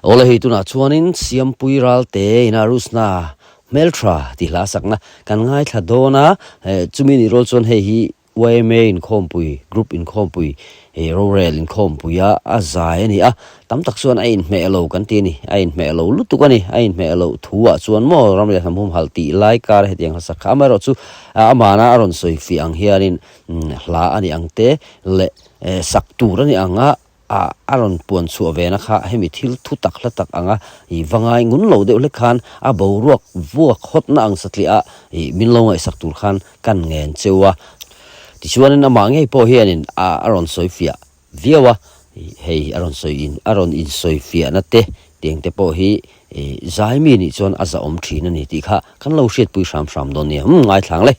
Awle hei tunah chuanin Siampui Ralte ina Rusna hmeltha tih hla sakna kan ngaithla dawn a, chumi nih rual chuan hei hi yma inkhawmpui, group inkhawmpui, rorel inkhawmpuia a zai a ni a, tam tak chuan a inhmeh lo kan ti a ni, a inhmeh lo lutuk a ni, a inhmeh loh thu ah chuan maw ram leh hnam humhalh tih lai kar hetiang hla sak kha amaherawhchu amahna a rawn sawi fiah ang hianin hla a ni ang te leh sak tur a ni ang a. A a rawn puan chhuah ve na kha hemi thil thu tak hla tak anga i va ngai ngun lo deuh hlek khan a boruak vuak hawt na ang satliah a i min lo ngaihsak tur khan kan ngen cheu a. Tichuanin amah ngei pawh hianin a a rawn sawi fiah viau a, i hei a rawn sawi in a rawn insawi fiahna te tiang te pawh hi i zai mi nih chuan a zahawm thin a ni tih kha kan lo hriatpui hram hram dawn nia. Umm ngaithlang le.